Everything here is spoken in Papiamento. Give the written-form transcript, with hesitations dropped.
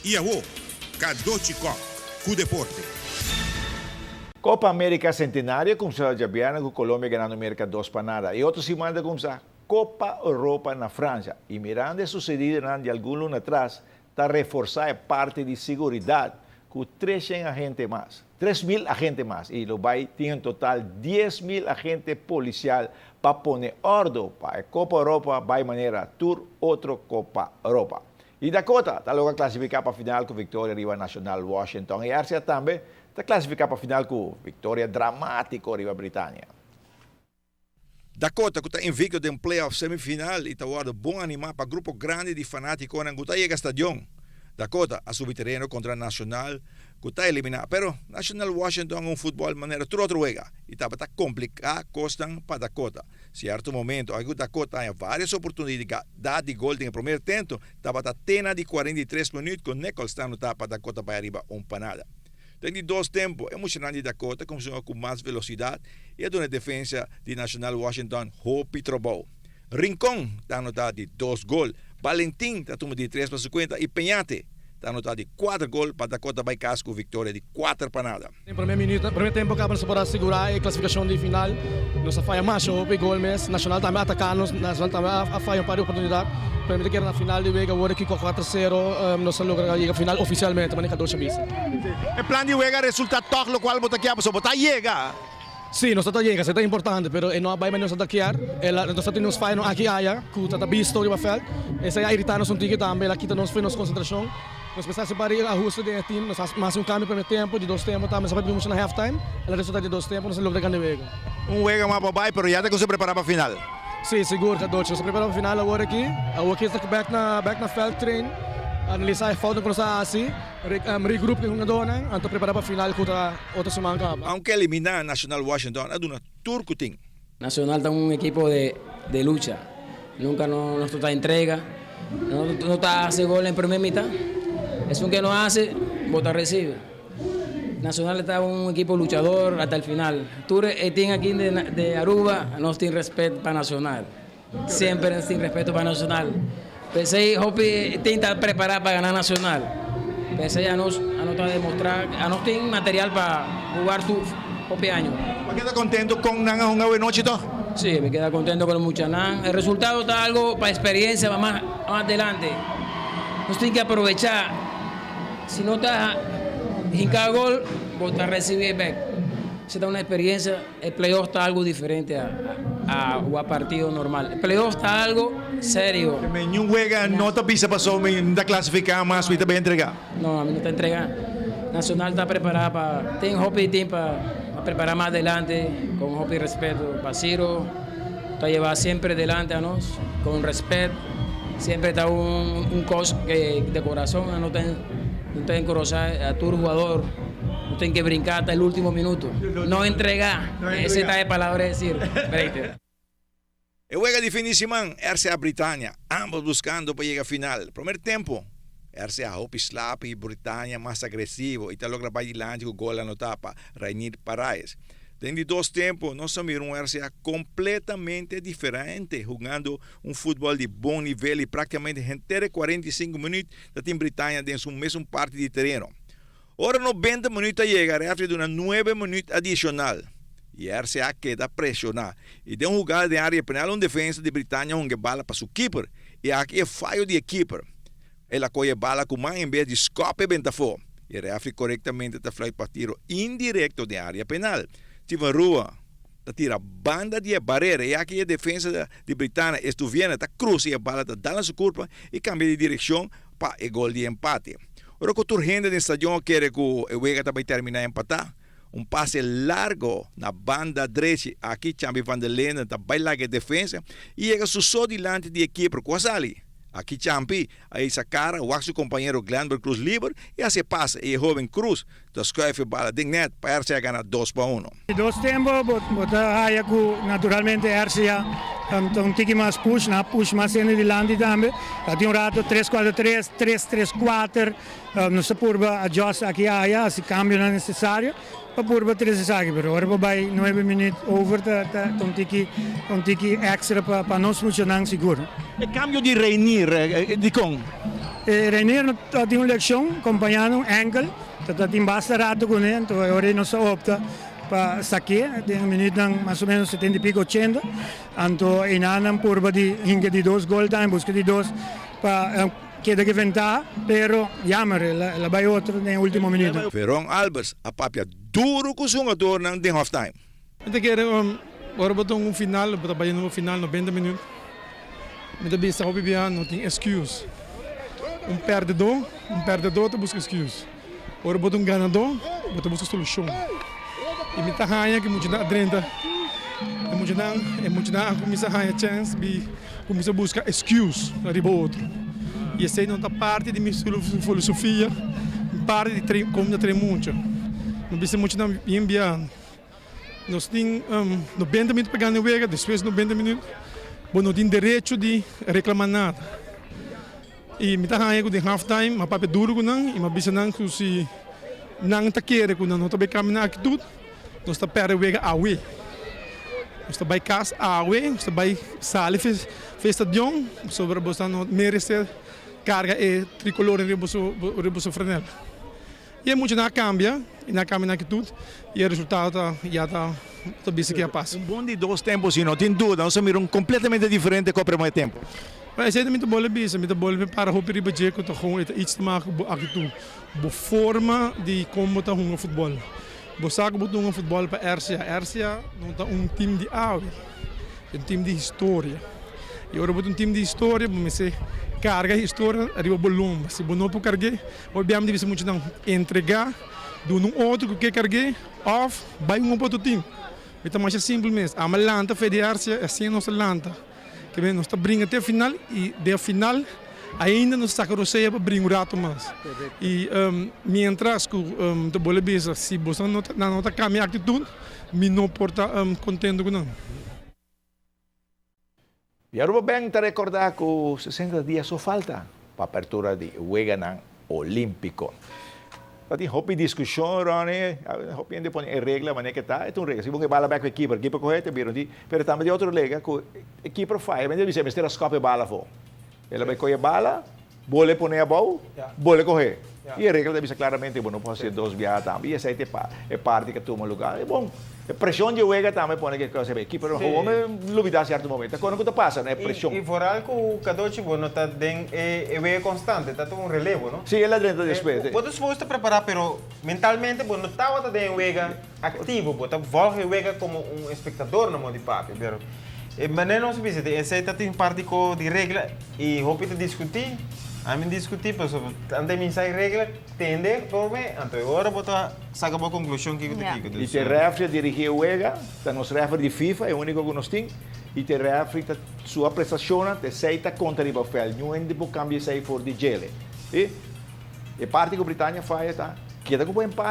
I awo, Cadochi Kock ku deporte. Copa America Centenario a kumsa djabièrnè ku Colombia ganando Merka 2-0. E otro siman ta kumsa Copa Europa na Francia i mirando e susedidonan di algun luna atras ta reforsá e parti di siguridat ku 300 agente mas, 3000 agente mas i lo bai tin en total 10,000 agente polisial pa pone òrdu pa e Copa Europa bai manera tur otro Copa Europa. I Dakota ta logra klasifiká pa final ku viktoria riba Nacional Washington i RCA tambe ta klasifiká pa final ku viktoria dramátiko riba Britania. Dakota ku ta invikto den playoff semifinal i ta wòrdu bon animá pa grupo grandi di fanátikonan ku ta yega stadion. Dakota a subi tereno kontra Nacional ku ta eliminá, pero Nacional Washington un futbòl manera tur otro wega i tabata kompliká kosnan pa Dakota. Sierto momento aki ku Dakota haña vários oportunidat di gol den e promer tento, tabata te na di 43 minüt ku Nichols ta anotá pa Dakota bai ariba 1-0. Den di dos tempu e muchanan di Dakota kuminsó ku mas velosidat i a duna e defensa di Nacional Washington hopi trabou. Rincon ta anotá di dos gol, Valentin ta tuma di tres pa su kuenta i Peñate ta anotá di kuater gol pa Dakota bai kas ku viktoria di 4-0. Den prome minuut, prome tempo kaba nos a por a sigura e klasifikashon di final. Nos a faya masha hopi gol mes. Nacional tambe a ataka nos, Nacional tambe a faya un par di oportunidat. Pero mi ta kere na final di wega awor aki ku 4-0 nos a logra yega final ofisialmente, manera Cadochi a bisa. E plan di wega a resulta tòg lokual bo ta kier pasobra bo ta yega. Sí, nos ta ta yega, esei ta importante, pero e no a bai manera nos ta ta kier. El a, nos ta tin nos fayonan aki aya ku ta ta bisto riba vèlt. Esei a iritá nos un tiki tambe, el a kita nos for nos konsentrashon. Nos mester hasi par di ahuste den e team, nos hasi mas un kambio primer tempo, di dos tempo tambe nos a papia mucho na half time, el a resulta di dos tempo nos a logra gana e wega. Un wega mas pa bai pero ya ta kuminsá prepara pa final. Sí, sigur Cadochi, nos a prepara pa final awor aki, awor aki nos ta bek na bek na veld train, analisá e foutnan ku nos a hasi, regroup ku e hungadónan, anto prepara pa final ku ta otro siman kaba. Aunke eliminá, Nacional Washington a duna tur ku tin. Nacional ta un ekipo de lucha, nunca nos ta entrega, no ta hace gol en primer mitad, esun ke no hace bo ta recibe. Nacional ta un ekipo luchador hasta el final, tur e team aki de Aruba nos tin respet pa Nacional, siempre nos tin respeto pa Nacional, pesey hopi team ta prepara pa gana Nacional, pesey anos ta demostra anos tin material pa jugar tur hopi año. Bo keda contento con nan a hunga awe nochi toch? Si, mi keda contento con e muchanan. E resultado ta algo pa experiencia pa mas adelante. Nos tin ke aprovecha. Si no ta hinca gol, bo ta recibi bek. Esey ta un experiencia. E playoff ta algo diferente a jugar partido normal. E playoff ta algo serio. Ningun wega no ta bisa paso mi no ta clasifica mas, mi ta bay entrega. No, mi no ta entrega. Nacional ta prepara pa, tin hopi team pa prepara mas adelante con hopi respeto pa Ciro. Ta lleva siempre delante a nos con respet. Siempre ta un coach de corazon, no ta no ta encorosa a tur jugador. No tin ke brinca hasta el ultimo minuto. No entrega, ese ta e palabra de Ciro. E wega di fin di siman, RCA Britania, ambos buscando pa yega final. Promer tempo, RCA hopi slapi y Britania mas agresivo y ta logra bay dilanti cu gol anota pa Rainier Paraes. Den di dos tempo nos a mira un RCA completamente diferente, hugando un futbol di bon nivel y practicamente henter e 45 minuut ta tin Britania den su mesun parti di tereno. Ora 90 minuut a yega, refri duna 9 minuut adicional y RCA keda presiona y den un hugada den area penal un defensa di Britania hunga e bala pa su keeper y aki e fayo di e keeper. El a coge e bala cu man en bes di scop e benta afo y e refri corectamente ta fluit pa tiro indirecto den area penal. Steven Rua ta tira banda di e barera y aki e defensa di Britania Estuviena ta cruza y e bala ta dal na su curpa y cambia di direccion pa e gol di empate. Ora cu tur hende den stadion a kere cu e wega ta bay termina empata, un pase largo na banda drechi aki Champi van der Linden ta bay laga e defensa y yega su so dilanti di e keeper cu a sali. Aki Champi a hisa cara wak su compañero Glenber Cruz liber y haci e pase y e hoben Cruz ta schuif e bala den net pa RCA gana 2-1. Di dos tempo bo ta haya cu naturalmente RCA ta un tiki mas push, nan a push mas hende dilanti tambe. Ta tin un rato tres cuatro tres, tres tres cuater, nos ta purba adjust aki aya, haci cambionan necesario pa purba trece esaki, pero ora bo bay nuebe minuut over ta un tiki un tiki extra pa nos muchanan sigur. E cambio di Reinier. Reinier, dikon? Reinier tin un leshon, kompañando un ankle, tin basta rato kuné, anto awor nos a opta pa sak'é, den minüt mas o ménos 70 i piko, 80, anto einan purba di hinka di dos gol tambe, buska di dos pa keda ku ventaha, pero jammer, el a bai otro den último minüt. Veron Albers a papia duro ku su hungadónan den halftime. Mi ke ora bo ta un final, bo ta bai final 90 minüt. Mi ta bisa hopi bia no tin excuse. Un pèrdèdó ta buska excuse. Ora bo ta un ganadó, bo ta buska solushon. I mi ta haña ku mucha drenta. I mucha nan kuminsá haña chèns di kuminsá buska excuse riba otro. I esei no ta parti di mi filosofia, parti di train, kon train mucha. No bisa mucha nan bien bien. Nos tin 90 minüt pa gana wega, despues 90 minüt, bo no tin derecho di reklamá nada. I mi ta haña ku den halftime, m'a papia duru ku nan, i m'a bisa nan ku si nan ta kere ku nan no ta bai kambia nan aktitut, nos ta pèrdè wega awe. Nos ta bai kas awe, nos ta bai sali for stadion, sobre bo no meresé karga e trikolor riba su franela. I mucha nan a kambia, i nan a kambia nan aktitut, i e resultado ta, ya ta bisa ku a pasa. Un bon di dos tempu, si no tin duda, nos a mira un kompletamente diferente ku promé tempu. Ma esei mi ta bolbe bisa, mi ta bolbe para hopi riba dje ku ta gewoon iets te maken ku aktitut. Bo forma di kon bo ta hunga futbòl. Bo sa ku bo ta hunga futbòl pa RCA. RCA no ta un tim di awe, un tim di historia. I ora bo ta un tim di historia, bo mester karga historia riba bo lomba. Si bo no por karg'é, bo biam di bisa mucha nan entregá, duna un otro ku ke karg'é, òf bai un otro tim. Mi ta masha simpel mes. Ami a lanta for di RCA, asina nos a lanta. Ke nos ta bringa te final i den final ainda nos saka rosea pa bringa un ratu mas. I mientras ku ta bolbe bisa, si bo no ta kambia aktitut, mi no por ta kontentu ku nan. I Aruba Bank ta rekordá ku 60 dia so falta pa apertura di Weganan Olímpiko. Tin hopi diskushon, Ronnie, hopi hende pone regla, manera ku ta, e un regla. Si bo bala bèk e keeper, keeper kohe, ta bira pero tambe tin otro regla ku e keeper faya, men bisa mester a skòp e bala afó. El a bai kohe bala, bolbe pone abou, bolbe kohe. I e regla ta bisa klaramente, bo no por hasi dos biaha tambe. I esei ta e parti ku tuma lugá. I bon, e preshon di wega tambe pone ku e keeper gewoon lubidá sierto momento. Kuando ku ta pasa, e preshon. I vooral ku Kadochi bo no ta den e wega konstante, ta un relevo, no? Si, el a drenta despues. Bo ta supuesto prepará, pero mentalmente bo no tabata den wega aktivo, bo ta volg e wega komo un espektador na moda di papia, pero e manera nos bisa, esei ta tin parti ko di regla i hopi ta diskutí, ami diskutí, pero ante mi sa regla, tende promé, anto ora bo ta saka bo konklushon kiko ta kiko. I e referee a dirigí e wega, ta nos referee di FIFA, e úniko ku nos tin, i e referee ta su apresiashon, esei ta konta riba veld, niun hende por kambia esei for di dje. I e parti ku Britannia faya ta, keda ku empate.